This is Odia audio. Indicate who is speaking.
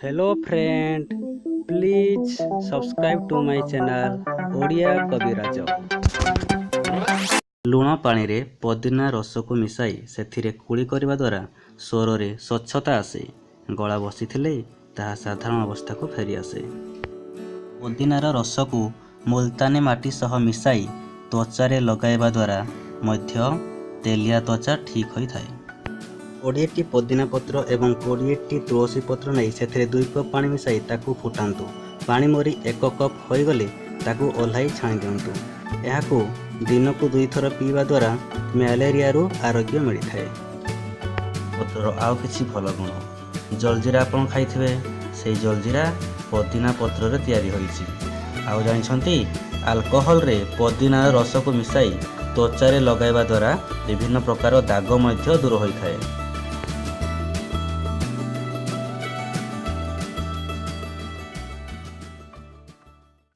Speaker 1: Hello friend, please subscribe to my channel Odia Kabiraj. ଲୁଣ ପାଣିରେ ପୋଦିନା ରସକୁ ମିଶାଇ ସେଥିରେ କୁଳି କରିବା ଦ୍ୱାରା ସ୍ୱରରେ ସ୍ୱଚ୍ଛତା ଆସେ। ଗଳା ବସିଥିଲେ ତାହା ସାଧାରଣ ଅବସ୍ଥାକୁ ଫେରିଆସେ। ପୋଦିନାର ରସକୁ ମୁଲତାନୀ ମାଟି ସହ ମିଶାଇ ତ୍ୱଚାରେ ଲଗାଇବା ଦ୍ୱାରା ମଧ୍ୟ ତେଲିଆ ତ୍ୱଚା ଠିକ୍ ହୋଇଥାଏ। 20ଟି ପୋଦିନା ପତ୍ର ଏବଂ 20ଟି ତୁଳସୀ ପତ୍ର ନେଇ ସେଥିରେ 2 କପ୍ ପାଣି ମିଶାଇ ତାକୁ ଫୁଟାନ୍ତୁ। ପାଣି ମରି 1 କପ୍ ହୋଇଗଲେ ତାକୁ ଓହ୍ଲାଇ ଛାଣି ଦିଅନ୍ତୁ। ଏହାକୁ ଦିନକୁ 2ଥର ପିଇବା ଦ୍ୱାରା ମ୍ୟାଲେରିଆରୁ ଆରୋଗ୍ୟ ମିଳିଥାଏ। ପତ୍ରର ଆଉ କିଛି ଭଲ ଗୁଣ। ଜଲଜିରା ଆପଣ ଖାଇଥିବେ, ସେଇ ଜଲଜିରା ପୋଦିନା ପତ୍ରରେ ତିଆରି ହୋଇଛି। ଆଉ ଜାଣିଛନ୍ତି, ଆଲକୋହଲରେ ପୋଦିନାର ରସକୁ ମିଶାଇ ତ୍ୱଚାରେ ଲଗାଇବା ଦ୍ୱାରା ବିଭିନ୍ନ ପ୍ରକାର ଦାଗ ମଧ୍ୟ ଦୂର ହୋଇଥାଏ।